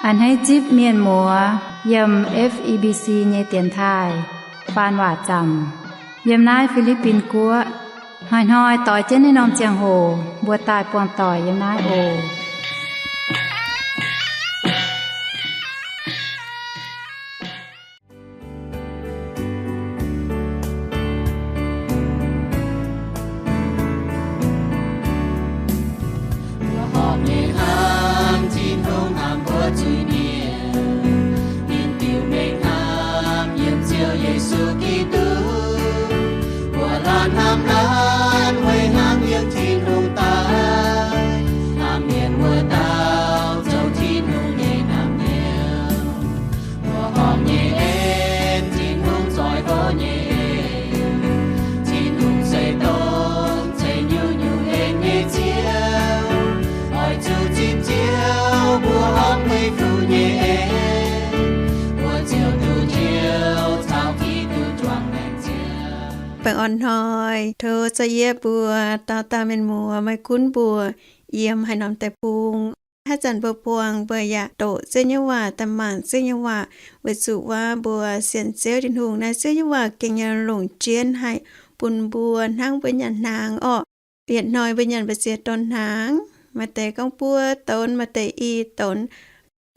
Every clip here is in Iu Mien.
A'hneiv zipv mienh muoz yiem F E B C nyei dienx taaih faan waac zaamc yiem naaiv Fi^li^bin Guoqv. Hnoi-hnoi doix jienv naaiv norm ziangh hoc mbuo daaih buangh doic yiem naaiv oc. Mbuo horpc nyei hnamv Tin-Hungh hnamv mbuo zuiz-mienh, ninh diuc mengh hnamv yiem Ziouv Yesu Giduc. Mbuo laanh hnamv laanh weic hnangv yiem Tin-Hungh daaih, hnamv mienh wuov dauh zoux Tin-Hungh nyei naamh nyouz. Mbuo horpc nyei en Tin-Hungh zoih hlo nyei en. Tin-Hungh se dongh ceix nyungc-nyungc en nyei Ziouv. Oix zuqc zipv Ziouv mbuo horpc meih fuqv nyei en, mbuo ziouc duqv njoux caux Giduc juangc maengc ziangh. Baengh orn hnoi, tov za'yietv mbuo dauh dauh mienh muoz maiv gunv mbuo yiem haaix norm deic-bung, haaix zanc mbuo buangh mbuo yaac doqc Ziouv nyei waac, daaih mangc Ziouv nyei waac, weic zuqc waac mbuo sienx Ziouv Tin-Hungh naaiv, Ziouv nyei waac gengh nyei longc jienv haih bun mbuo hnangv mbuo nyanc hnaangx orqc. Yietc hnoi mbuo nyanc mbu'ziex donx hnaangx, maaih deix gorngv buo donx, maaih deix i donx.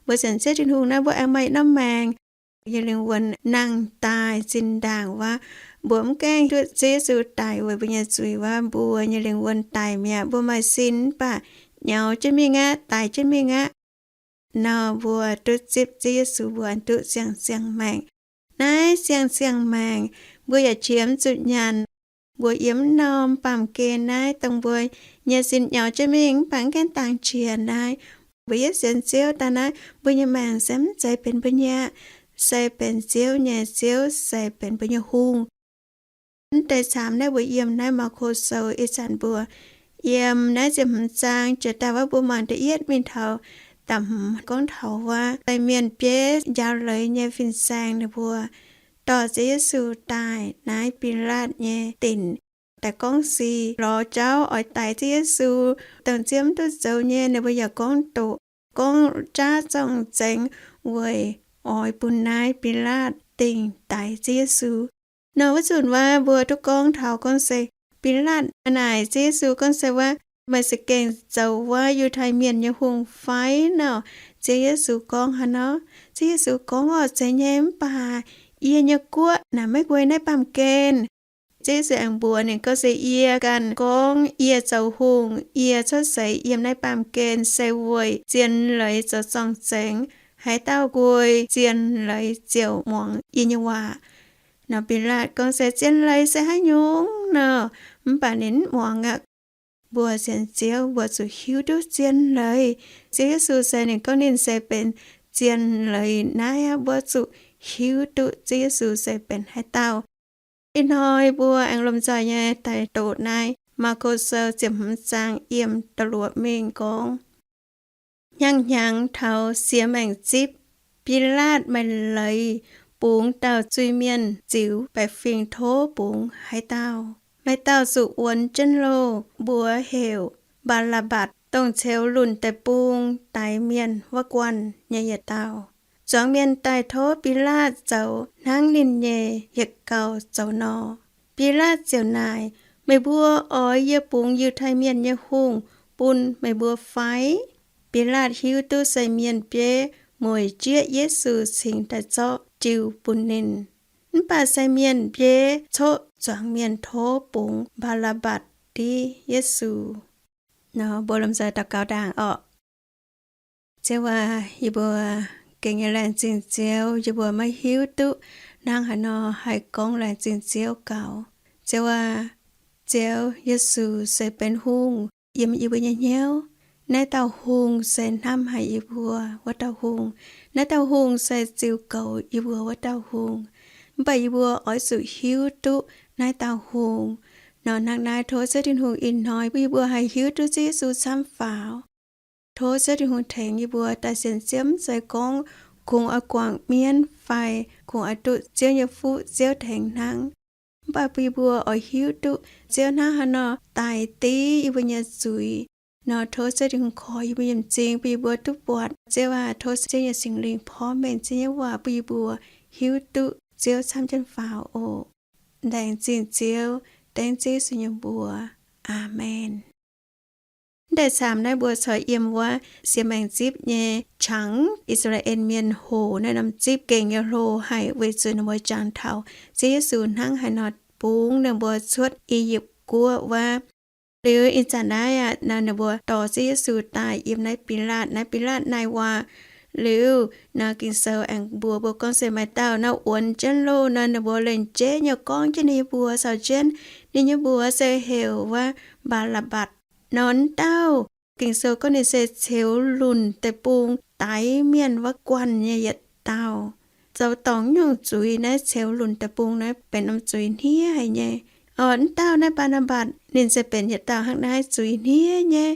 Mbuo sienx Ziouv Tin-Hungh naaiv, mbuo aengx maaih norm maengc, nyei lingh wuonh nangh daaih zinh ndaangc waac mbuo mv gaengh duqv Ziouv Yesu daic weic mbuo nyei zuiz waac mbuo nyei lingh wuonh daic mi'aqv. Mbuo maaih sin mv baac nyaux jienv mingh aqv, daic jienv mingh aqv. Nor mbuo duqv zipv Ziouv Yesu mbuo duqv siang-siang maengc. Naaiv siang-siang maengc mbuo yaac qiemx zuqc nyanc. Mbuo yiem norm baamh gen naaiv dongh mbuo nyei sin nyaux jienv mingh mv baac mv gaengh dangx qiex naaiv, mbuo yietv sienx Ziouv daaih naaiv, mbuo nyei maengc se mv zeiz benx mbuo nyei aqv, se benx Ziouv nyei. Ziouv se benx mbuo nyei hungh. Mv deix camv naaiv mbuo yiem naaiv Maako Sou ih zanc mbuo yiem naaiv ziepc hmz zaang jiex daaih waac mbuo mangc da'yietv mingh taux da'hmz gorngv taux waac sai mienh bieiv njaaux leiz nyei fin-saeng ninh mbuo dorh Ziouv Yesu daaih naaiv Bilaatv nyei dinc. Daaih gorngv sic lorz jauv oix daix Ziouv Yesu, dongh Ziouv mv duqv zoux nyei ninh mbuo yaac gorngv doqc, gorngv jaav zorng-zengx weic oix bun naaiv Bilaatv dingh daix Ziouv Yesu. Nor wuov nzunc waac mbuo duqv gorngv taux gorngv se Bilaatv naaic Ziouv Yesu gorngv se waac, meih se gengh zoux waac Yiutai Mienh nyei hungh fai nor? Ziouv Yesu gorngv haaix nor? Ziouv Yesu gorngv orqc, zeiz nyei, mv baac yie nyei guoqv naaic maiv weic naaiv baamh gen. Ziouv Yesu aengx mbuox ninh gorngv se yie ganh gorngv yie zoux hungh, yie cuotv seix yiem naaiv baamh gen se weic zien leiz zoux zorng-zengx. Haaix dauh nqoi zien leiz ziouc muangx yie nyei waac. Nor Bilaatv gorngv se zien leiz se haaix nyungc nor, mv baac ninh mv muangx aqv. Mbuo sienx Ziouv mbuo zuqc hiuv duqv zien leiz. Ziouv Yesu se ninh gorngv ninh se benx zien leiz naaiv aqv, mbuo zuqc hiuv duqv Ziouv Yesu se benx haaix dauh. Ih hnoi mbuo aengx lomh nzoih nyei daaih doqc naaiv Maako Sou ziepc hmz zaang yiem da'luoqc mingh gorngv, hnyangx-hnyangx taux siex maengc zipv, Bilaatv maaih leiz bungx dauh zuiz-mienh ziux baeqc fingx tov bungx haaix dauh, maaih dauh zuqc wuonx jienv loh, mbuox heuc Mbaa^laa^mbatc, dongh ceux lunc deic-bung daix mienh wuov guanh nyei yietc dauh. Zuangx mienh daaih tov Bilaatv zoux hnangv ninh nyei hietc gauh zoux nor. Bilaatv ziouc naaic, Meih mbuo oix yie bungx Yiutai Mienh nyei hungh bun meih mbuo fai? Bilaatv hiuv duqv sai mienh bieiv mueic jieqv Yesu cingx daaih zorqv jiu bun ninh. Mv baac sai mienh bieiv coqv zuangx mienh tov bungx Mbaa^laa^mbatc ndiv Yesu. Nor mbuo lomh nzoih daux gaux ndaangc orqc. Ziouv aac, yie mbuo gengh nyei laengz zingh Ziouv, yie mbuo maiv hiuv duqv hnangv haaix nor haih gorngv laengz zingh Ziouv gaux. Ziouv aac, Ziouv Yesu se benx hungh yiem yie mbuo nyei hnyouv. Naaiv dauh hungh se hnamv haic yie mbuo wuov dauh hungh. Naaiv dauh hungh se ziux goux yie mbuo wuov dauh hungh. Mv baac yie mbuo oix zuqc hiuv duqv naaiv dauh hungh. Nor hnangv naaiv tov Ziouv Tin-Hungh ih hnoi bun yie mbuo haih hiuv duqv Ziouv Yesu camv faaux. Tov Ziouv Tin-Hungh tengx yie mbuo daaih sienx Ziouv mv zeiz gorngv kungx oix guangc mienv fai kungx oix duqv Ziouv nyei fuqv Ziouv tengx hnangv. Mv baac bun yie mbuo oix hiuv duqv Ziouv hnangv haaix nor daaih div yie mbuo nyei zuiz, Nor tov Ziouv Tin-Hungh korv yie mbuo nyei m'zing bun yie mbuo duqv buatc. Ziouv aac, tov Ziouv nyei Singx Lingh porv mengh Ziouv nyei waac bun yie mbuo hiuv duqv Ziouv camv jienv faaux oc. Laengz zingh Ziouv, dengv Ziouv Yesu nyei mbuox. Aamen. Naaiv deix camv naaiv mbuo corc yiem wuov siex maengc zipv nyei qangx, I^saa^laa^en Mienh hoqc naaiv norm zipv gengh nyei hlo haic weic zuqc ninh mbuo jangx taux Ziouv Yesu hnangv haaix nor bungx ninh mbuo cuotv I^yipv Guoqv wuov. Liuz ih zanc naaiv aqv, nor ninh mbuo dorh Ziouv Yesu daaih yiem naaiv Bilaatv. Naaiv Bilaatv naaic waac liuz, nor Ging-Sou aengx mbuox mbuo gorngv se maaih dauh nor wuonx jienv loh nor, ninh mbuo lengc jeiv nyei gorngv jienv ninh nyei mbuox caux jienv. Ninh nyei mbuox se heuc wuov Mbaa^laa^mbatc. Nor wuov dauh Ging-Sou gorngv ninh se ceux lunc deic-bung daix mienh wuov guanh nyei yietc dauh. Zoux dorngc nyungc zuiz naaiv ceux lunc deic-bung naaiv benx norm zuiz hniev haic nyei. Orqc, wuov dauh naaiv Mbaa^naa^mbatc ninh se benx yietc dauh hnangv naaiv zuiz hniev nyei.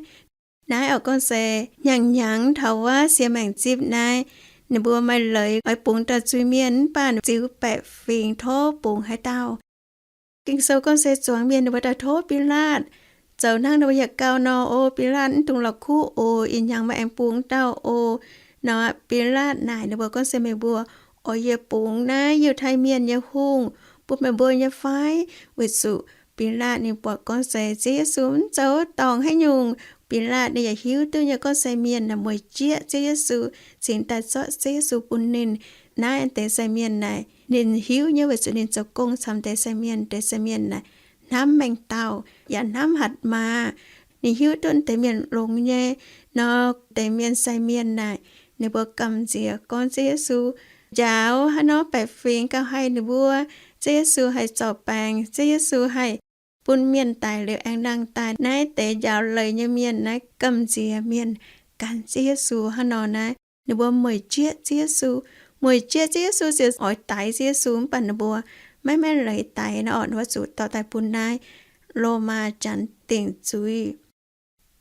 Naaiv orqc gorngv se hnyangx-hnyangx taux wuov siex maengc zipv naaiv, ninh mbuo maaih leiz oix bungx dauh zuiz-mienh mv baac ziux baeqc fingx tov bungx haaix dauh. Ging-Sou gorngv se zuangx mienh ninh mbuo daaih tov Bilaatv zoux hnangv ninh mbuo yietc gau nor. O Bilaatv, mv dungx la'kuqv oc. Ih hnyangx meih aengx bungx dauh oc. Nor Bilaatv naaic ninh mbuo gorngv se, meih mbuo oix yie bungx naaiv Yiutai Mienh nyei hungh bun meih mbuo nyei fai? Weic zuqc Bilaatv ninh buatc gorngv se Ziouv Yesu mv zoux dorngc haaix nyungc. Bilaatv ninh yaac hiuv duqv nyei gorngv sai mienh naaic mueic jieqv Ziouv Yesu, cingx daaih zorqv Ziouv Yesu bun ninh. Naaiv deix sai mienh naaic ninh hiuv nyei weic zuqc ninh zoux gong camv deix sai mienh. Deix sai mienh naaic hnamv mengh dauh yaac hnamv hatc maaz. Ninh hiuv duqv deix mienh longx nyei. Nor deix mienh sai mienh naaic ninh mbuo gamh nziex gorngv Ziouv Yesu njaaux haaix nor baeqc fingx gauh haih ninh mbuo. Ziouv Yesu haih zorc baengc, Ziouv Yesu haih bun mienh daic liuz aengx nangh daaih. Naaiv deix njaaux leiz nyei mienh naaiv gamh nziex mienh gan Ziouv Yesu hnangv nor naaiv, ninh mbuo mueic jieqv Ziouv Yesu. Mueic jieqv Ziouv Yesu ziouc oix daix Ziouv Yesu, mv baac ninh mbuo maiv maaih leiz daix nor, ninh mbuo zuqc dorh daaih bun naaiv Lomaa Janx dingc zuiz.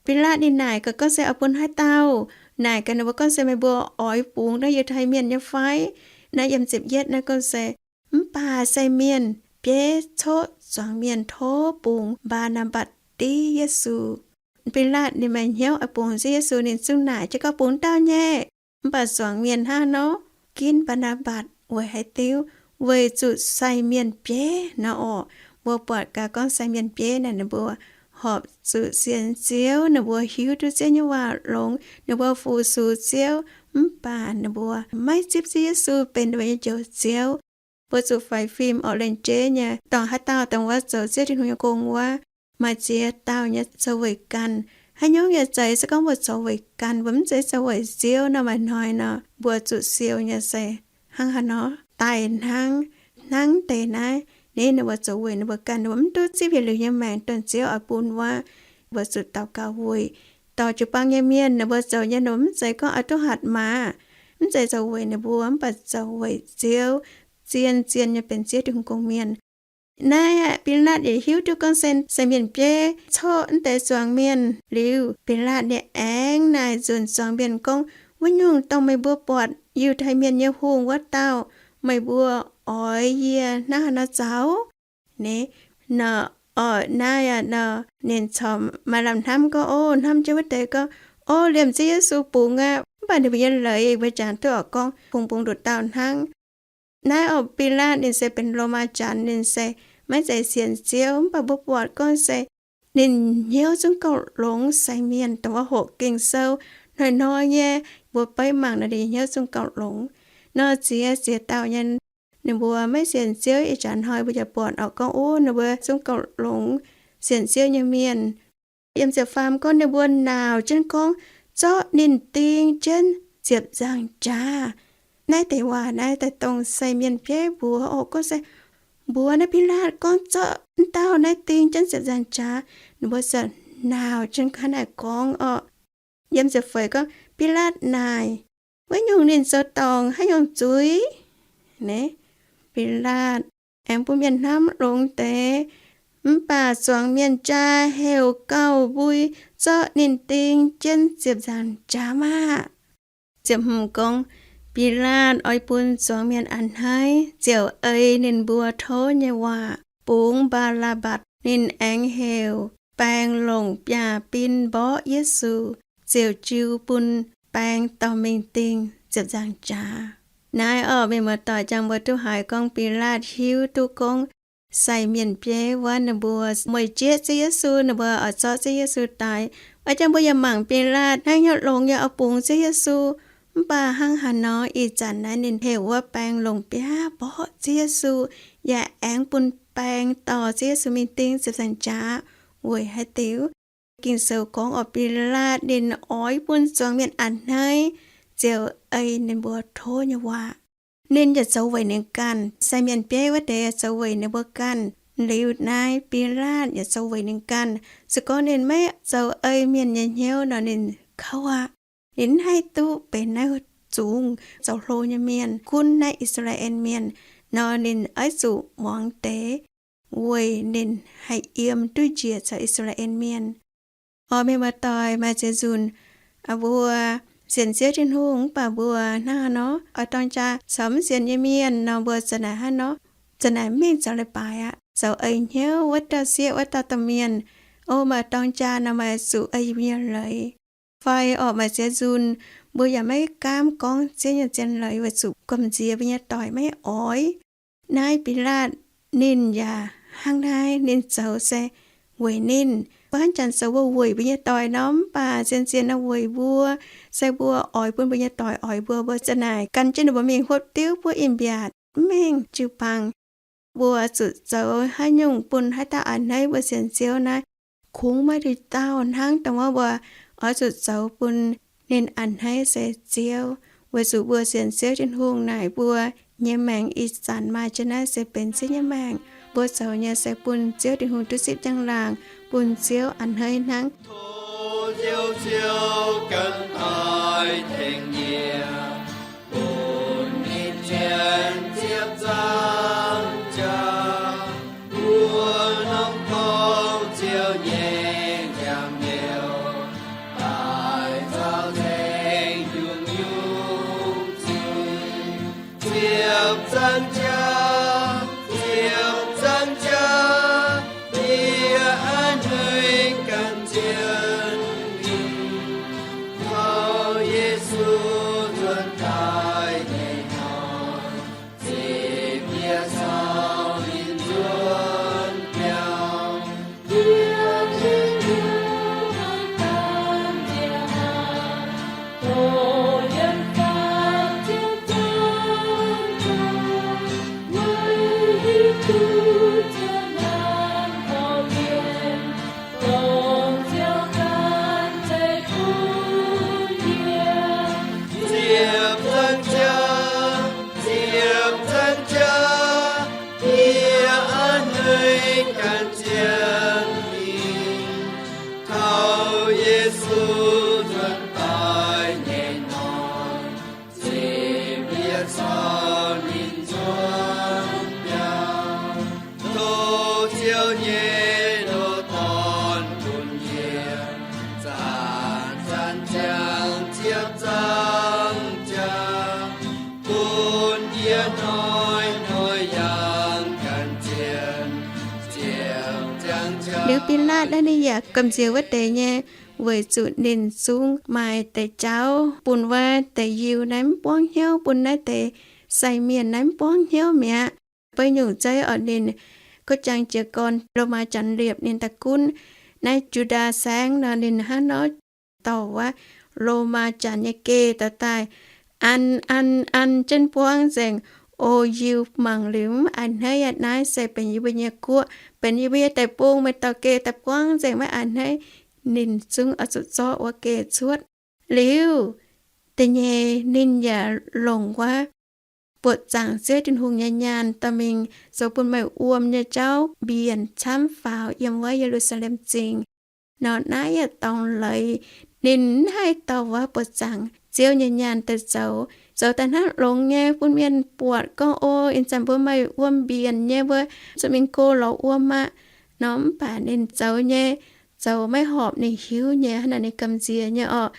Bilaatv ninh naaic gaax gorngv se oix bun haaix dauh. Naaic gaax ninh mbuo gorngv se, meih mbuo oix bungx naaiv Yiutai Mienh nyei fai? Naaiv yiem ziepc yietv naaiv gorngv se, mv baac sai mienh bieiv coqv zuangx mienh tov bungx Mbaa^naa^mbatc div Yesu. Bilaatv ninh maaih hnyouv oix bungx Ziouv Yesu, ninh zungv naaic jienv gorngv, bungx dauh nyei. Mv baac zuangx mienh hnangv nor, ginv Mbaa^naa^mbatc weic haaix diuc? Weic zuqc sai mienh bieiv nor orqc. Mbuo buatc gaax gorngv sai mienh bieiv naaic ninh mbuo horpc zuqc sienx Ziouv, ninh mbuo hiuv duqv Ziouv nyei waac longx, ninh mbuo fu-sux Ziouv, mv baac ninh mbuo maiv zipv Ziouv Yesu benx ninh mbuo nyei Njoux Ziouv. Mbuo zuqc faix fim orqc, lengc jeiv nyei dorngc haaix dauh dongh wuov zoux Ziouv Tin-Hungh nyei gong wuov, maaih ziex dauh nyei zoux weic ganh. Haaix nyungc nyei zeiz se gorngv mbuo zoux weic ganh, mbuo mv zeiz zoux weic Ziouv nor, maaih hnoi nor mbuo zuqc siou nyei se hnangv haaix nor daaih hnangv. Hnangv deix naaiv, ninh, ninh mbuo zoux weic ninh mbuo ganh, ninh mbuo mv duqv zipv yietc liuz nyei maengc, dongh Ziouv oix bun wuov. Mbuo zuqc daux gaux weic dorh jiu-baang nyei mienh, ninh mbuo zoux nyei, ninh mbuo mv zeiz gorngv oix duqv hatc maaz, mv zeiz zoux weic ninh mbuo, mv baac zoux weic Ziouv, zien-zien nyei benx Ziouv Tin-Hungh gong-mienh. Naaiv aeqv, Bilaatv yaac hiuv duqv gorngv se, se mienh bieiv coqv naaiv deix zuangx mienh liuz, Bilaatv ninh aengx naaic nzunc zuangx mienh gorngv, wuov nyungc dongh meih mbuo buatc Yiutai Mienh nyei hungh wuov dauh, meih mbuo oix yie hnangv haaix nor zaux? Naaiv nor, orqc, naaiv aqv nor, ninh corc maaih lamh hnamv gorngv, o, hnamv jienv wuov deix gorngv, o, liemh Ziouv Yesu bungx aqv. Mv baac ninh mbuo nyei leiz mbuo jangx duqv orqc gorngv kungx bungx nduqc dauh hnangv. Naaiv orqc, Bilaatv ninh se benx Lomaa Janx, ninh se maiv zeiz sienx Ziouv, mv baac mbuo buatc gorngv se ninh hnyouv zungv gauh longx sai mienh, dongh wuov hoqc Ging-Sou hnoi-hnoi nyei, mbuo beiv mangc nor ninh hnyouv zungv gauh longx. Nor ziex, ziex dauh nyei, ninh mbuo maiv sienx Ziouv. Ih jaax hnoi mbuo yaac buatc orqc gorngv, o, ninh mbuo zungv gauh longx sienx Ziouv nyei mienh. Yiem ziepc faam gorngv, ninh mbuo naaic jienv gorngv, zorqv ninh ding jienv ziepc nzaangc jaax. Naaiv deix waac naaiv daaih dongh sai mienh bieiv mbuox orqc gorngv se, mbuox naaiv Bilaatv gorngv zorqv wuov dauh naaiv ding jienv ziepc nzaangc jaax. Ninh mbuo ziouc naaic jienv hnangv naaic gorngv orqc. Yiem ziepc feix gorngv, Bilaatv naaic, wuov nyungc ninh zoux dorngc haaix nyungc zuiz? Naaiv, Bilaatv aengx bun mienh hnamv longx deix, mv baac zuangx mienh jaa heuc gauh mbui zorqv ninh ding jienv ziepc nzaangc jaax maah! Ziepc hmz gorngv, Bilaatv oix bun zuangx mienh a'hneiv, ziouc ei ninh mbuo tov nyei waac bungx Mbaa^laa^mbatc. Ninh aengx heuc baeng longc biaav-bin mborqv Yesu, ziouc jiu bun baeng dorh mingh ding ziepc nzaangc jaax. Naaiv orqc, mienh muoz-doic, jangx mbuo duqv haiz gorngv Bilaatv hiuv duqv gorngv sai mienh bieiv wuov ninh mbuo mueic jieqv Ziouv Yesu, ninh mbuo oix zorqv Ziouv Yesu daix. Aa, jangx mbuo yaac mangc Bilaatv hnangv hnyouv longx nyei oix bungx Ziouv Yesu. Mv baac hnangv haaix nor ih zanc naaiv ninh heuc wuov baeng longc biaav mborqv Ziouv Yesu, yaac aengx bun baeng dorh Ziouv Yesu mingh ding ziepc nzaangc jaax. Weic haaix diuc? Ging-Sou gorngv orqc, Bilaatv ninh oix bun zuangx mienh a'hneiv, ziouc ei ninh mbuo tov nyei waac. Ninh yaac zoux weic ninh ganh, sai mienh bieiv wuov deix yaac zoux weic ninh mbuo ganh. Liuz naaiv Bilaatv yaac zoux weic ninh ganh. Se gorngv ninh maiv zoux ei mienh nyei hnyouv nor, ninh kouv aqv. Ninh mv haih duqv benx naaiv zungv zoux hlo nyei mienh, gunv naaiv I^saa^laa^en Mienh nor, ninh oix zuqc muangx deix weic ninh haih yiem duqv njiec caux I^saa^laa^en Mienh. Orqc, mienh muoz-doic, maaih ziex nzunc mbuo sienx Ziouv Tin-Hungh mv baac mbuo hnangv haaix nor oix dorng jaa caux mv sienx nyei mienh nor, mbuo za'gengh naaic hnangv nor, za'gengh naaic mingh zoux leiz-baaix aqv, zoux ei hnyouv wuov dauh sieqv wuov dauh domh mienh. O, maaih dorng jaa nor maaih zuqc ei yie mbuo nyei leiz. Fai orqc, maaih ziex nzunc mbuo yaac maiv gaamv gorngv Ziouv nyei zien leiz weic zuqc gamh nziex mbuo nyei doic maiv oix. Naaiv Bilaatv ninh yaac hnangv naaiv, ninh zoux se weic ninh. Mbuo hnangv janx zoux mbuo weic mbuo nyei doic nor, mv baac zien-zien nor weic mbuo, se mbuo oix bun mbuo nyei doic oix mbuo, mbuo za'gengh naaic gan jienv ninh mbuo mingh hopv diuv buov in-mbiaatc, mv mengh jiu-baang. Mbuo zuqc zoux haaix nyungc bun haaix dauh a'hneiv mbuo sienx Ziouv naaiv, kungx maiv duqv dauh hnangv dongh wuov mbuo oix zuqc zoux bun ninh a'hneiv se Ziouv. Weic zuqc mbuo sienx Ziouv Tin-Hungh naaic, mbuo nyei maengc ih zanc maaih jienv naaiv se benx Ziouv nyei maengc. Mbuo zoux nyei se bun Ziouv Tin-Hungh duqv zipv njang-laangc, bun Ziouv a'hneiv hnangv. Tov Ziouv, Ziouv ganh daaih tengx yie, bun ninh zien ziepc zangc jaax, mbuo norm dorngx Ziouv nyei njang-youh daaih caux nzengc nyungc-nyungc zuiz. Ziepc zangc jaax, ziepc zangc jaax, yie a'hneiv ganh zien mingh, taux Yesu nzuonx daaih nyei hnoi, zipv yie caux ninh nzuonx biaux. Ziepc zangc jaax, ziepc zangc jaax, yie a'hneiv ganh zien mingh, taux Yesu nzuonx daaih nyei hnoi, zipv yie caux ninh nzuonx biaux. Tov Ziouv nyei ndoh dorn bun yie, zanc-zanc ziangx ziepc zangc jaax, bun yie hnoi-hnoi yangh ganh zien, ziepc zangc jaax. Liuz Bilaatv naaiv ninh yaac gamh nziex wuov deix nyei, weic zuqc ninh zungv maaih deix jauv bun wuov deix Yiu naaiv mv buangv hnyouv, bun naaiv deix sai mienh naaiv mv buangv hnyouv mi'aqv. Beiv nyungc zeiv orqc, ninh gauh jangx jiez gorn Lomaa Janx liepc ninh daaih gunv naaiv Yu^ndaa Saengv nor, ninh hnangv nor dorh wuov Lomaa Janx nyei geh dorh daaih an an an jienv buangv nzengc. O, Yiu mangc liuz mv a'hneiv aqv. Naaiv se benx yie mbuo nyei guoqv, benx yie mbuo nyei deic-bung, meih dorh geh daaih buangv nzengc maiv a'hneiv. Ninh zungv oix zuqc zorqv wuov geh cuotv. Liuz da'nyeic ninh yaac longc wuov buoqc zaangc Ziouv Tin-Hungh nyei nyaanh dorh mingh zoux bun meih wuom nyei jauv mbienc camv faaux yiem wuov Ye^lu^saa^lem Zingh. Nor naaiv yaac dorngx leiz ninh mv haih dorh wuov buoqc zaangc Ziouv nyei nyaanh daaih zoux. Zoux daaih hnangv longx nyei bun mienh buatc gorngv, O, ih zanc mbuo maaih wuom mbienc nyei, mbuo zuqc mingh go lorz wuom aqv. Nor mv baac ninh zoux nyei, zoux maiv horpc ninh hiuv nyei, hnangv naaic ninh gamh nziex nyei orqc.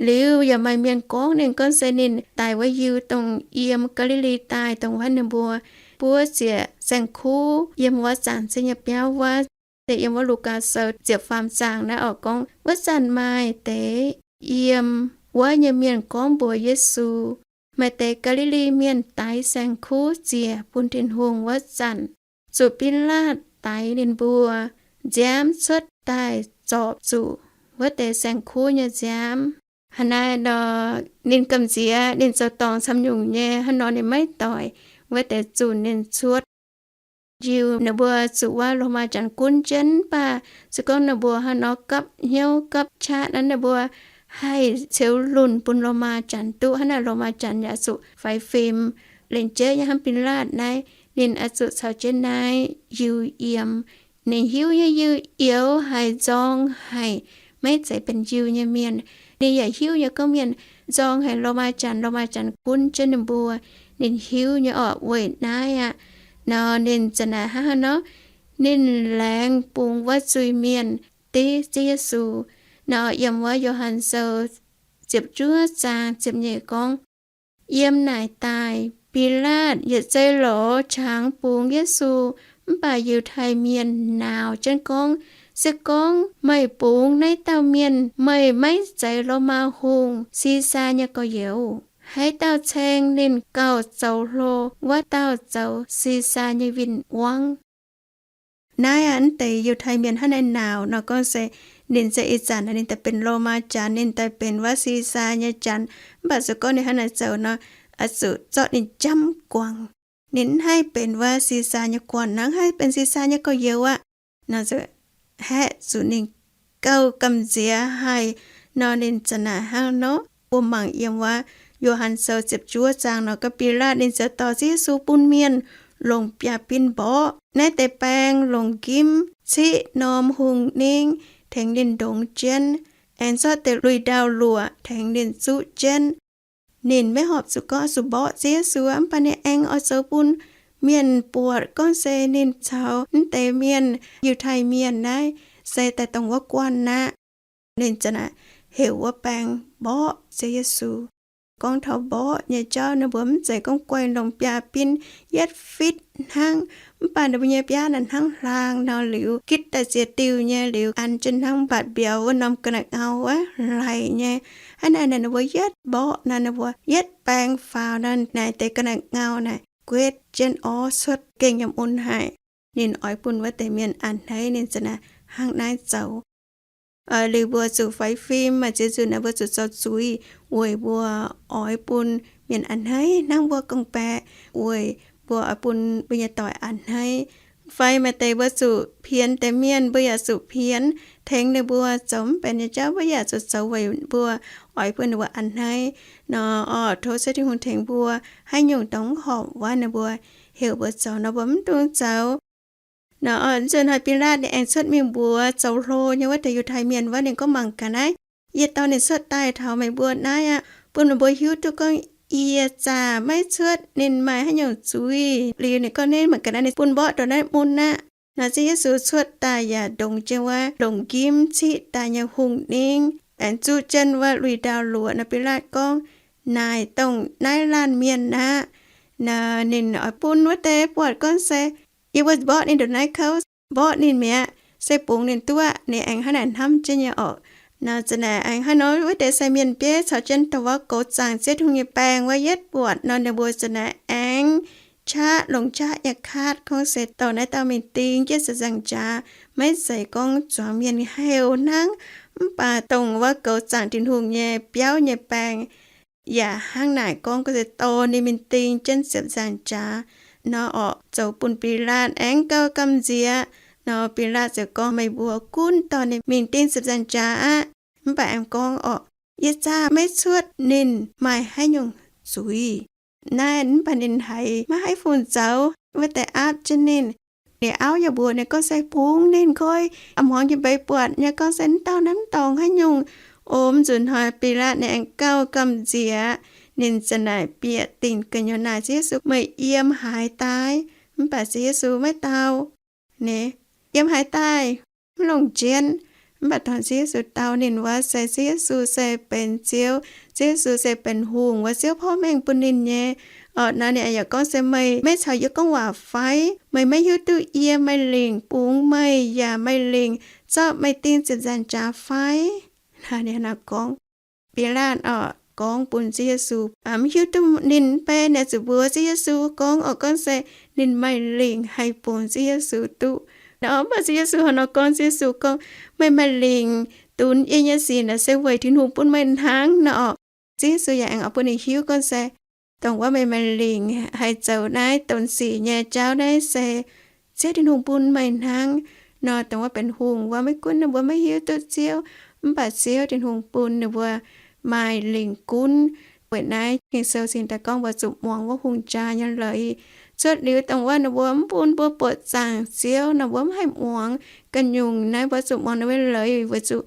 Liuz yaac maaih mienh gorngv ninh gorngv se ninh daic wuov Yiu dongh yiem Gaa^li^li daaih, dongh wuov ninh mbuo buov ziec saeng-kuv yiem wuov zaangc Ziouv nyei biauv wuov. Yiem wuov Lugaa Sou ziepc faam zaang naaiv oix gorngv, wuov zanc maaih deix yiem wuov nyei mienh gorngv mbuox Yesu, Maaih deix Gaa^li^li Mienh daix saeng-kuv ziec bun Tin-Hungh wuov zanc, zuqc Bilaatv daix ninh mbuo nziaamv cuotv daaih zorpc zuqc wuov deix saeng-kuv nyei nziaamv. Hnangv naaiv nor, ninh gamh nziex ninh zoux dorngc camv nyungc nyei, hnangv nor ninh maiv doic wuov deix zunc ninh cuotv. Njiu ninh mbuo zuqc wuov Lomaa Janx gunv jienv, mv baac se gorngv ninh mbuo hnangv nor gapv hnyouv gapv qaqv naaiv, ninh mbuo haih ceux lunh bun Lomaa Janx duqv. Hnangv naaic Lomaa Janx yaac zuqc faix fim lengc jeiv nyei hnangv Bilaatv naaiv, ninh oix zuqc caux jienv naaiv yiu yiem. Ninh hiuv nyei yiu youz haic, nzorng haic, maiv zeiz benx yiu nyei mienh. Ninh yaac hiuv nyei gorngv mienh nzorng haic Lomaa Janx, Lomaa Janx gunv jienv ninh mbuo. Ninh hiuv nyei orqc, weic naaiv aqv nor ninh za'naaic hnangv haaix nor, ninh laengz bungx wuov zuiz-mienh div Ziouv Yesu. Nor yiem wuov Yo^han Sou ziepc juov zaang ziepc nyeic gorngv, Yiem naaic daaih Bilaatv yietc zei lorz qangx bungx Yesu, mv baac Yiutai Mienh naaux jienv gorngv, Se gorngv meih bungx naaiv dauh mienh, meih maiv zeiz Lomaa hungh, Sisaa nyei gorx-youz. Haaix dauh ceng ninh gauh zoux hlo, wuov dauh zoux Sisaa nyei win-wangv. Naaiv aqv, mv deix Yiutai Mienh hnangv naaiv naaux nor gorngv se ninh se ih zanc ninh daaih benx Lomaa Janx, ninh daaih benx wuov Sisaa nyei janx. Mv baac se gorngv ninh hnangv naaic zoux nor, oix zuqc zorqv ninh jamv guangc. Ninh mv haih benx wuov Sisaa nyei guanh, hnangv haih benx Sisaa nyei gorx-youz aqv. Nor haeqv zuqc ninh gauh gamh nziex haic. Nor ninh za'naaic hnangv nor, mbuo mangc yiem wuov Yo^han Sou ziepc juov zaang nor, ga'Bilaatv ninh ziouc dorh Ziouv Yesu bun mienh longc biaa bin mborqv. Naaiv deix baeng longc nqimv ciqv norm hungh ningv tengx ninh ndongx jienv, aengx zorqv deix lui-ndau-luoqc tengx ninh zuqv jienv. Ninh maiv horpc zuqc gorngv zuqc mborqv Ziouv Yesu, mv baac ninh aengx oix zoux bun mienh buatc gorngv se ninh caux mv deix mienh, Yiutai Mienh naaiv, se daaih dongh wuov guanh aqv. Ninh za'naaic heuc wuov baeng mborqv Ziouv Yesu. Gorngv taux mborqv nyei jauv, ninh mbuo mv zeiz gorngv guaih longc biaa bin yietv fitv hnangv, mv baac ninh mbuo nyei biaav naaic hnangv hlaang nor liuz, gitv daaih ziex diuh nyei liuz, an jienv hnangv mbatc mbiauz wuov norm ga'naaiv ngau wuov laic nyei. Hnangv naaic ninh mbuo yietv mborqv nor, ninh mbuo yietv baeng faaux nor, naaic deix ga'naaiv ngau naaic guetv jienv orv cuotv gengh yiem mun haic. Ninh oix bun wuov deix mienh a'hneiv ninh za'naaic hnangv naaiv zoux. Liuz mbuo zuqc faix fim, maaih ziex nzunc naaic mbuo zuqc zoux zuiz weic mbuo oix bun mienh a'hneiv hnangv mbuo gong-baeqc, weic mbuo oix bun mbuo nyei doic a'hneiv. Fai maaih deix mbuo zuqc pienx deix mienh, mbuo yaac zuqc pienx tengx ninh mbuo zoux mv benx nyei jauv, mbuo yaac zuqc zoux weic mbuo oix bun ninh mbuo a'hneiv. Nor oc, tov Ziouv Tin-Hungh tengx mbuo haaix nyungc dongh mv horpc wuov ninh mbuo heuc mbuo zoux nor mbuo mv dungx zoux. Nor oc, nzunc hnoi Bilaatv ninh aengx cuotv mingh mbuox zoux hlo nyei wuov deix Yiutai Mienh wuov, ninh gorngv, Mangc gaax naaiv, yie dorh ninh cuotv daaih taux meih mbuo naaiv aqv, bun meih mbuo hiuv duqv gorngv yie zaah maiv cuotv ninh maaih haaix nyungc zuiz. Liuz ninh gorngv naaiv, mangc gaax naaiv, ninh bun mborqv ndongc naaiv mun aqv. Nor Ziouv Yesu cuotv daaih yaac ndongx jienv wuov longc nqimv ciqv daaih nyei hungh ningv, aengx zuqv jienv wuov lui-ndau-luoqc. Nor Bilaatv gorngv, Naaic dongh naaiv laanh mienh aqv. Nor ninh oix bun wuov deix buatc gorngv se yie mbuo mborqv ninh ndongc naaiv kouv, mborqv ninh mi'aqv, se bungx ninh duqv. Ninh aengx hnangv naaic hnamv jienv nyei orqc. Nor za'naaic aengx hnangv nor wuov deix sai mienh bieiv caux jienv dongh wuov goux zaangc Ziouv Tin-Hungh nyei baeng wuov yietv buatc nor, ninh mbuo za'naaic aengx qaqv longc qaqv nyei kaatv gorngv se dongh naaiv dauh mingh ding jienv ziepc nzaangc jaax, maiv zeiz gorngv zuangx mienh heuc hnangv, mv baac dongh wuov goux zaangc Tin-Hungh nyei biauv nyei baeng yaac hnangv naaic gorngv, gorngv se dorh ninh mingh ding jienv ziepc nzaangc jaax. Nor orqc, zoux bun Bilaatv aengx gauh gamh nziex. Nor Bilaatv ziouc gorngv, Meih mbuo gunv dorh ninh mingh ding ziepc nzaangc jaax aqv. Mv baac aengx gorngv orqc, Yie zaah maiv cuotv ninh maaih haaix nyungc zuiz. Naaiv mv baac ninh haiz maiv haih fungc zoux, wuov deix aapv jienv ninh. Ninh auv yaac mbuox ninh gorngv se bungx ninh nqoi, a'hmuangx jienv mbeix buatc nyei gorngv se mv dauh naaiv mv dorngc haaix nyungc. O, mv nzunc hnoi Bilaatv ninh aengx gauh gamh nziex. Ninh za'naaic bieqc dingc gu'nyuoz naaic Ziouv Yesu, Meih yiem haaix daaih? Mv baac Ziouv Yesu maiv dau. Ninh yiem haaix daaih? Mv longc jienv. Mv baac dongh Ziouv Yesu dau ninh wuov se Ziouv Yesu se benx Ziouv, Ziouv Yesu se benx hungh wuov, Ziouv porv mengh bun ninh nyei. Orqc, naaiv ninh yaac gorngv se, Meih maiv caux yie gorngv waac fai? Meih maiv hiuv duqv yie maaih lingc bungx meih yaac maaih lingc zorqv meih ding ziepc nzaangc jaax fai? Ninh hnangv naaic gorngv. Bilaatv orqc gorngv bun Ziouv Yesu, mv hiuv duqv ninh mv bei, ninh zuqc mbuox Ziouv Yesu gorngv orqc, gorngv se ninh maaih lingc haih bungx Ziouv Yesu duqv. Nor mv baac Ziouv Yesu hnangv nor gorngv, Ziouv Yesu gorngv, Meih maaih lingc dunx yie nyei sic naaic se weic Tin-Hungh bun meih hnangv nor orqc. Ziouv Yesu yaac aengx oix bun ninh hiuv gorngv se, dongh wuov meih maaih lingc haih zoux naaiv donx sic nyei jauv naaiv se Ziouv Tin-Hungh bun meih hnangv. Nor dongh wuov benx hungh wuov, maiv gunv ninh mbuo maiv hiuv duqv Ziouv, mv baac Ziouv Tin-Hungh bun ninh mbuo maaih lingc gunv. Weic naaiv Ging-Sou cingx daaih gorngv mbuo zuqc muangx wuov hungh jaa nyei leiz. Cuotv liuz dongh wuov ninh mbuo mv bun mbuo buoqc zaangc Ziouv nor, mbuo mv haih muangx. Ganh nyungc naaiv mbuo zuqc muangx ninh mbuo leiz, weic zuqc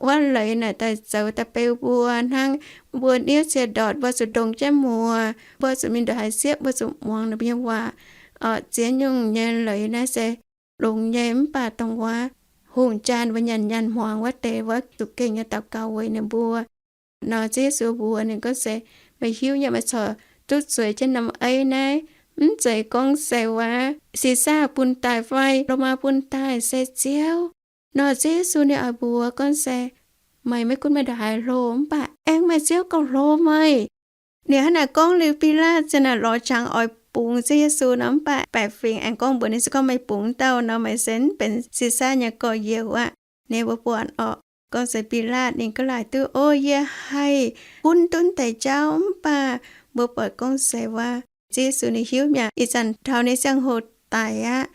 wuov leiz naaic daaih zoux daaih beu mbuo hnangv. Mbuo niouv cie ndortc mbuo zuqc ndongc jienv muoz, mbuo zuqc mingh ndongc haaix sieqv mbuo zuqc muangx ninh mbuo nyei waac. Orqc, ziex nyungc nyei leiz naaiv se longx nyei, mv baac dongh wuov hungh jaa mbuo nyanc nyanc hmuangx wuov deix, wuov zuqc gengh nyei daux gaux weic ninh mbuo. Nor Ziouv Yesu mbuox ninh gorngv se, Meih hiuv nyei meih corc duqv zueiz jienv norm ei naaiv, mv zeiz gorngv se wuov Sisaa bun daaih fai Lomaa bun daaih, se Ziouv. Nor Ziouv Yesu ninh oix mbuox gorngv se, Meih maiv gunv meih ndongc haaix hlo, mv baac aengx maaih Ziouv gauh hlo meih. Ninh hnangv naaic gorngv liuz, Bilaatv ziouc naaic lorz qangx oix bungx Ziouv Yesu nor, mv baac baeqc fingx aengx gorngv mbuox ninh se gorngv, Meih bungx dauh nor, meih se mv benx Sisaa nyei gorx-youz aqv. Ninh mbuo buatc orqc, gorngv se Bilaatv ninh ga'laaic duqv, O, yie haih gunv duqv deix jauv, mv baac mbuo buatc gorngv se wuov Ziouv Yesu ninh hiuv mi'aqv. Ih zanc taux ninh ziangh hoc daic aqv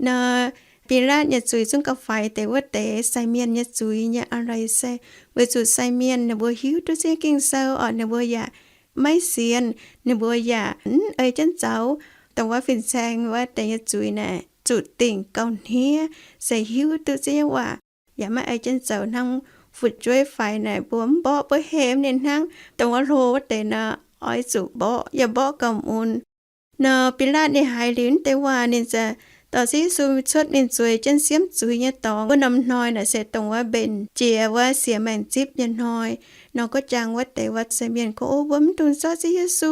nor, Bilaatv nyei zuiz zungv gauh faix deix wuov deix sai mienh nyei zuiz nyei a'leiz se weic zuqc sai mienh ninh mbuo hiuv duqv ziex Ging-Sou orqc, ninh mbuo yaac maiv sienx, ninh mbuo yaac mv ei jienv zoux. Dongh wuov fin-saeng wuov deix nyei zuiz naaic zuqc dingc gauh hniev, se hiuv duqv ziex nyei waac yaac maiv ei jienv zoux. Hnangv fu'jueiv faix naaic, mbuo mv mborqv mbuo hemx ninh hnangv. Dongh wuov hlo wuov deix nor, oix zuqc mborqv, yaac mborqv gauh mun. Nor Bilaatv ninh haiz liuz deix waac, ninh ziouc dorh Ziouv Yesu cuotv mingh zueiz jienv siemv zuiz nyei dorngx. Wuov norm hnoi naaic se dongh wuov mbenc jiex wuov siex maengc zipv nyei hnoi. Nor gorngv jangx wuov deix wuov sai mienh gorngv, O, mbuo mv dungx zorqv Ziouv Yesu.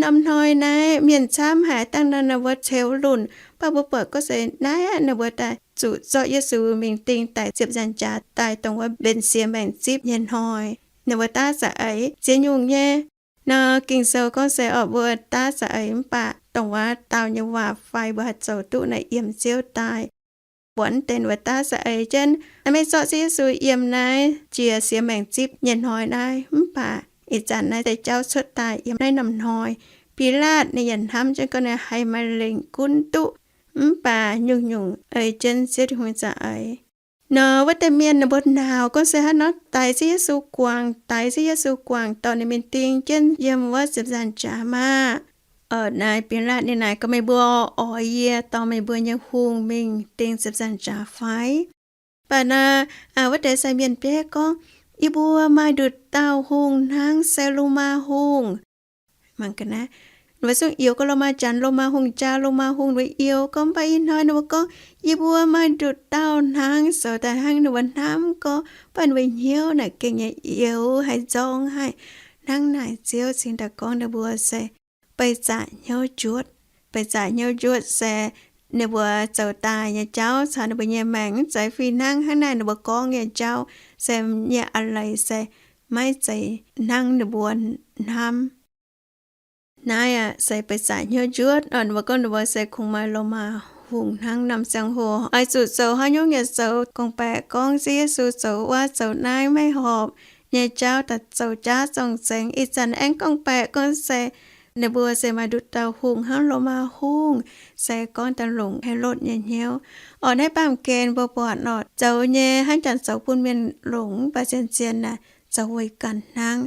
Norm hnoi naaiv mienh camv haic, dangh naaiv ninh mbuo ceux lunc. Mv baac mbuo buatc gorngv se naaiv aqv, ninh mbuo daaih zuqc zorqv Yesu mingh ding daic ziepc nzaangc jaax daaih dongh wuov mbenc siex maengc zipv nyei hnoi. Ninh mbuo daav za'eix ziex nyungc nyei. Nor Ging-Sou gorngv se orqc, mbuo daav za'eix mv baac dongh wuov dauh nyei waac fai mbuo haih zoux duqv naaic yiem Ziouv daaih. Buatc deix ninh mbuo daav za'eix jienv, maiv zorqv Ziouv Yesu yiem naaiv jiex siex maengc zipv nyei hnoi naaiv. Mv baac ih zanc naaiv deix jauv cuotv daaih yiem naaiv norm hnoi. Bilaatv ninh yaac hnamv jienv gorngv ninh haih maaih lengc gunv duqv, mv baac nyungc-nyungc ei jienv Ziouv Tin-Hungh za'eix. Nor wuov deix mienh ninh mbuo naaux gorngv se hnangv nor daix Ziouv Yesu guangc, daix Ziouv Yesu guangc dorh ninh mingh ding jienv yiem wuov ziepc nzaangc jaax maah. Orqc, naaiv Bilaatv ninh naaic gorngv, Meih mbuo oix yie dorh meih mbuo nyei hungh mingh ding ziepc nzaangc jaax fai? Mv baac naaiv wuov deix sai mienh bieiv gorngv, Yie mbuo maaih nduqc dauh hungh hnangv, se Lomaa Hungh. Mangc ga'naaiv, ninh mbuo zungv youx gorngv Lomaa Janx, Lomaa Hungh Jaa, Lomaa Hungh, ninh mbuo youx gorngv. Mv baac ih hnoi ninh mbuo gorngv, Yie mbuo maaih nduqc dauh hnangv, zoux daaih hnangv ninh mbuo hnamv gorngv. Mv baac ninh mbuo hnyouv naaic gengh nyei youx haic, nzorng haic. Hnangv naaic Ziouv cingx daaih gorngv ninh mbuo se beic zaqc hnyouv njuotv. Beic zaqc hnyouv njuotv se ninh mbuo zoux daaih nyei jauv caux ninh mbuo nyei maengc mv zeiz fih hnangv. Hnangv naaic ninh mbuo gorngv nyei jauv se nyei a'leiz se maiv zeiz hnangv ninh mbuo hnamv. Naaiv aqv se beic zaqc hnyouv njuotv. Ninh mbuo gorngv ninh mbuo se kungx maaih Lomaa Hungh hnangv norm ziangh hoc, oix zuqc zoux haaix nyungc yaac zoux gorngv-baeqc gorngv Ziouv Yesu zoux wuov zoux naaiv maiv horpc nyei jauv daaih zoux jaav zorng-zengx. Ih zanc aengx gorngv-baeqc gorngv se ninh mbuo se maaih nduqc dauh hungh hnangv Lomaa Hungh, se gorngv daaih longc Helotv nyei hnyouv. Orqc, naaiv baamh gen mbuo buatc orqc, zoux nyei hnangv janx zoux bun mienh longc, mv baac zien-zien naaic zoux weic ganh hnangv.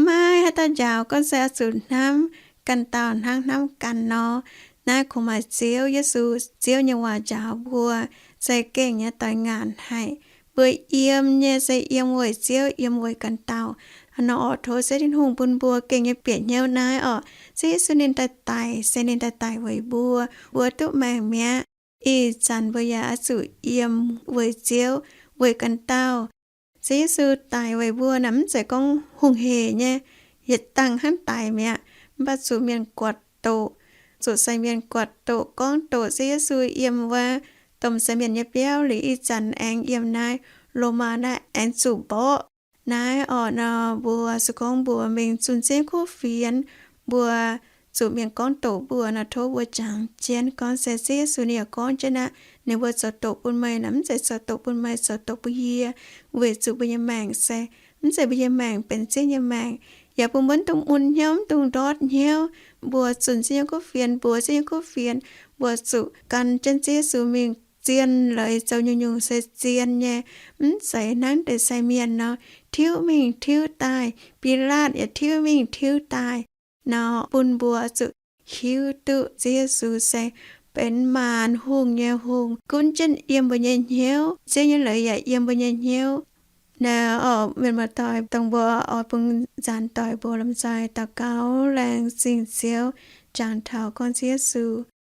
Maiv haaix dauh njaaux gorngv se oix zuqc hnamv ganh dauh hnangv hnamv ganh nor. Naaiv kungx maaih Ziouv Yesu, Ziouv nyei waac njaaux mbuo, se gengh nyei doix ngaanc haic. Mbuo yiem nyei se yiem weic Ziouv, yiem weic ganh dauh. Nor orqc, tov Ziouv Tin-Hungh bun mbuo gengh nyei bieqc hnyouv naaiv orqc. Ziouv Yesu ninh daaih daic se ninh daaih daic weic mbuo, mbuo duqv maengc mi'aqv. Ih zanc mbuo yaac oix zuqc yiem weic Ziouv, weic ganh dauh. Ziouv Yesu daic weic mbuo naaic mv zeiz gorngv hungh hec nyei, yietc dangh hnangv daic mi'aqv. Mv baac zuqc mienh guatc doqc, zuqc sai mienh guatc doqc, gorngv doqc Ziouv Yesu yiem wuov domh sai mienh nyei biauv liuz, ih zanc aengx yiem naaiv Lomaa naaiv aengx zuqc mborqv. Naaiv orqc nor, mbuo se gorngv mbuo mingh zunh Ziouv kuv fienx, mbuo zuqc mienh gorngv doqc mbuo nor, tov mbuo jangx jienv gorngv se Ziouv Yesu ninh yaac gorngv jienv aqv. Ninh mbuo zoux doqc bun meih nor, mv zeiz zoux doqc bun meih, zoux doqc bun yie, weic zuqc mbuo nyei maengc se, mv zeiz mbuo nyei maengc benx Ziouv nyei maengc. Yaac bun mbuo mv dungx mun hnyouv, mv dungx ndortv hnyouv. Mbuo zunh Ziouv nyei kuv fienx, mbuox Ziouv nyei kuv fienx, mbuo zuqc gan jienv Ziouv Yesu mingh zien leiz zoux nyungc-nyungc se zien nyei, mv zeiz hnangv deix sai mienh nor, tiuv mingh tiuv daaih, Bilaatv yaac tiuv mingh tiuv daaih nor, bun mbuo zuqc hiuv duqv Ziouv Yesu se benx maanc hungh nyei hungh, gunv jienv yiem mbuo nyei hnyouv, Ziouv nyei leiz yaac yiem mbuo nyei hnyouv. Naaiv orqc, mienh muoz-doic, dongh mbuo oix bun nzaanx doic mbuo lomh nzoih daux gaux laengz zingh Ziouv, jangx taux gorngv Ziouv Yesu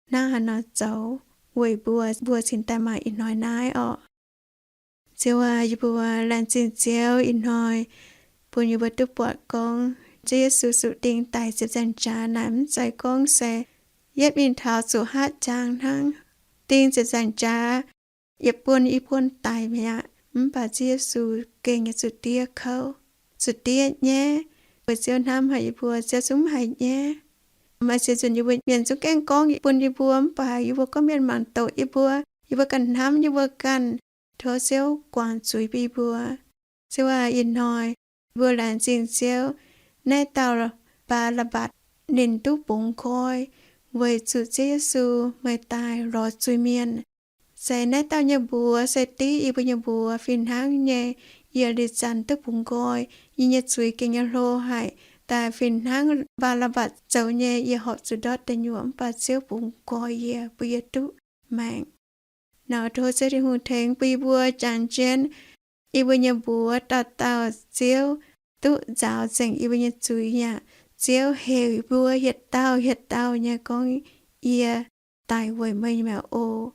hnangv haaix nor zoux weic mbuo, mbuo cingx daaih mangc ih hnoi naaiv orqc. Ziouv aac, yie mbuo laengz zingh Ziouv ih hnoi bun yie mbuo duqv buatc gorngv Ziouv Yesu zuqc ding daic ziepc nzaangc jaax naaic mv zeiz gorngv se yietv mingh taux zuqc hatv jaang hnangv. Ding ziepc nzaangc jaax yietc buonc i buonc daic mi'aqv, mv baac Ziouv Yesu gengh nyei zuqc diev kouv, zuqc diev nyaiv, weic Ziouv hnamv haic yie mbuo, Ziouv zungv mv haiz nyaiv. Maaih ziex nzunc yie mbuo mienh zungv gaengh gorngv bun yie mbuo, mv baac yie mbuo gorngv mienh mangc doqc yie mbuo, yie mbuo ganh hnamv yie mbuo ganh. Tov Ziouv guangc zuiz bun yie mbuo. Ziouv aac, ih hnoi mbuo laengz zingh Ziouv, naaiv dauh Mbaa^laa^mbatc ninh duqv bungx nqoi weic zuqc Ziouv Yesu meih daaih lorz zuiz-mienh. Se naaiv dauh nyei mbuox se div yie mbuo nyei mbuox fih hnangv nyei. Yie liuz zanc duqv bungx nqoi, yie nyei zuiz gengh nyei hlo haic, daaih fih hnangv Mbaa^laa^mbatc zoux nyei, yie horpc zuqc ndortv deic nyuoqc, mv baac Ziouv bungx nqoi yie, bun yie duqv maengc. Nor tov Ziouv Tin-Hungh tengx bun yie mbuo jangx jienv yie mbuo nyei mbuox dauh dauh, Ziouv duqv nzaaux nzengc yie mbuo nyei zuiz aqv. Ziouv heuc yie mbuo hieh dauh hieh dauh nyei gorngv, yie daic weic meih mi'aqv oc.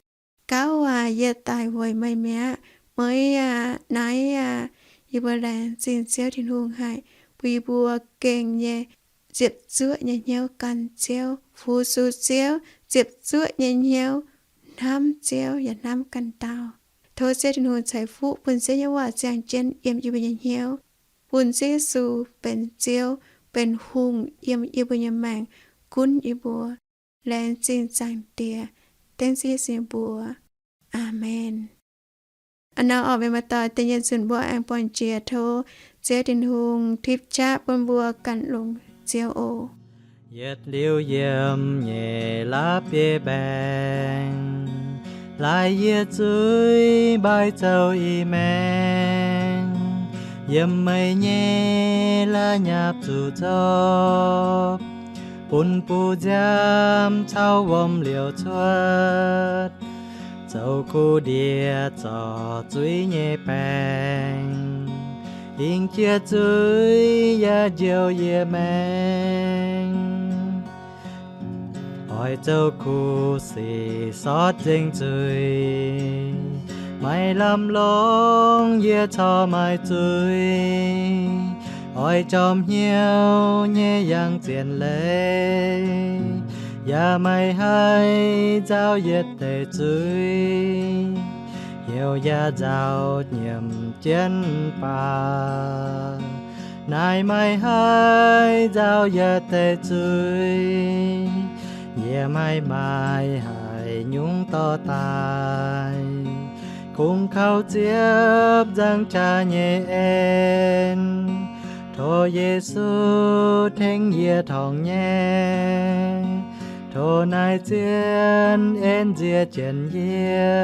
Gauv aac, yie daic weic meih mi'aqv. Meix aac, naaiv aac, yie mbuo laengz zingh Ziouv Tin-Hungh haic, bun yie mbuo gengh nyei ziepc zuoqv nyei hnyouv gan Ziouv, fu-sux Ziouv, ziepc zuoqv nyei hnyouv hnamv Ziouv yaac hnamv ganh dauh. Tov Ziouv Tin-Hungh ceix fuqv bun Ziouv nyei waac ziangh jienv yiem yie mbuo nyei hnyouv, bun Ziouv Yesu benx Ziouv, benx hungh yiem yie mbuo nyei maengc, gunv yie mbuo. Laengz zingh Zaangc Diex, dengv Ziouv Yesu nyei mbuox. Aamen. A'hnoi orqc, mienh muoz-doic, da'nyeic nzunc mbuo aengx buangh jiex. Tov Ziouv Tin-Hungh tipv qaqv bun mbuo ganh longx Ziouv oc. Yietc liuz yiem nyei la'bieiv-mbaengx, laaix yie zuiz mbaaix zoux i maengx, yiem meih nyei la'nyapv zuqc zorpc, bun buv nziaamv caux wuom-liouc cuotv, zoux kuv ndie zorc zuiz nyei baengc, dingc jiex zuiz yaac njoux yie maengx. Oix zoux kuv sic sortv nzengc zuiz, maaih lamh longc yie corc maaih zuiz. Oix jorm hnyouv nyei yangh zien leiz, yaac maaih haih nzauh yietc deix zuiz. Heuc yaac nzauh nyiemc jienv baac, naaic maaih haih nzauh yietc deix zuiz. Yie maiv maaih haaix nyungc dorh daaih, kungx kaux ziepc nzangc jaax nyei en. Tov Yesu tengx yie torngv nyei. Tov naaiv zien en nzie jienv yie,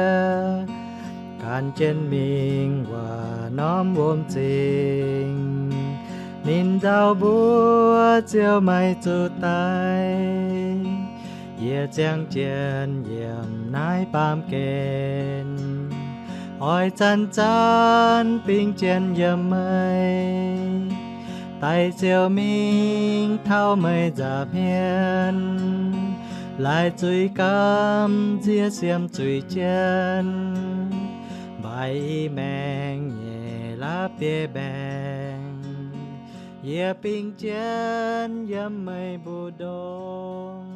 gan jienv mingh wuov norm wuom zingh. Ninh nzauh mbuo ziouc maiv zuqc daic. Yie ziangh jienv yiem naaiv baamh gen, oix zanc-zanc bingx jienv yiem meih. Daic ziouc mingh taux meih nza'hmien, laaix zuiz gamh nzie siemv zuiz jienv, mbaix i maengx nyei la'bieiv-mbaengx. Yie bingx jienv yiem meih mbu'ndongx.